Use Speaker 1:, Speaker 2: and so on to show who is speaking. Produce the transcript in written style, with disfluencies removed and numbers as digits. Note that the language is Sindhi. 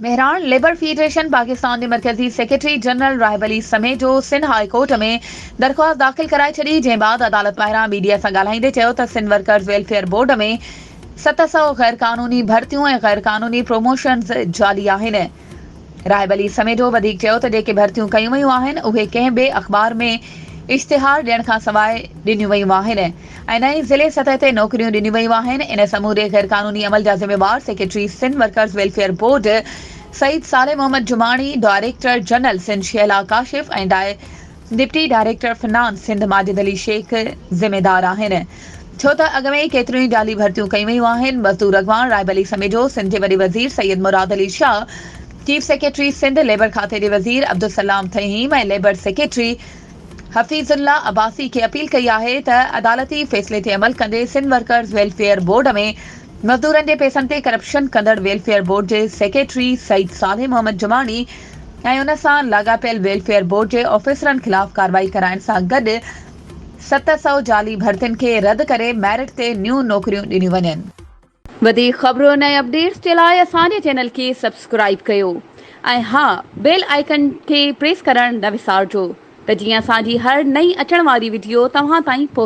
Speaker 1: مهراڻ ليبر فيڊريشن پاڪستان جي مرڪزي secretary general Rahib Ali Samejo Sindh high court ۾ درخواست داخل ڪرائي ڇڏي، جنهن بعد عدالت ٻاهران ميڊيا سان ڳالهائيندي چيو ته سنڌ ورڪرز ويلفيئر بورڊ ۾ 700 غيرقانوني ڀرتيون ۽ غيرقانوني پروموشنز جعلي آهن. راهب علي سميجو وڌيڪ چيو ته جيڪي ڀرتيون ڪيون ويون آهن اهي ڪنهن به اخبار ۾ اشتهار ڏيڻ کانسواء ڏنيون ويون آهن ۽ نه ئي ضلعي سطح تي نوڪريون ڏنيون ويون آهن ان سموري غيرقانوني عمل جا ذميوار secretary Sindh workers welfare board Syed Saleh Muhammad Jamani, director general Sindh Shehla Kashif ۽ deputy director finance Sindh Majid Ali Shaikh ذميدار آهن ڇو ته اڳ ۾ ئي ڪيتريون ئي جعلي ڀرتيون ڪيون ويون آهن. مزدور اڳواڻ رائب علي سميجو، سنڌ جي وڏي وزير Syed Murad Ali Shah, chief secretary Sindh, labour کاتي جي وزير عبدالسلام ٿهيم ۽ ليبر سيڪريٽري حفيظ الله عباسي کي اپيل ڪئي آهي ته عدالتي فيصلي تي عمل ڪندي سنڌ ورڪرز ويلفيئر بورڊ ۾ مزدورن جي پئسن تي ڪرپشن ڪندڙ ويلفيئر بورڊ جي سيڪريٽري سيد صالح محمد جماڻي ۽ ان سان لاڳاپيل ويلفيئر بورڊ جي آفيسرن خلاف ڪارروائي ڪرائڻ سان گڏ 700 جعلي ڀرتين کي رد ڪري ميرٽ تي نيون نوڪريون ڏنيون وڃن. وڌيڪ خبرن ۽ اپڊيٽس جي لاء اسان جي چينل کي سبسڪرائيب ڪيو ۽ ها بيل آئيڪن کي پريس ڪرڻ نه وسارجو ته جيئن اسان جي هر نئين اچڻ واري وڊيو توهان تائين پهچي.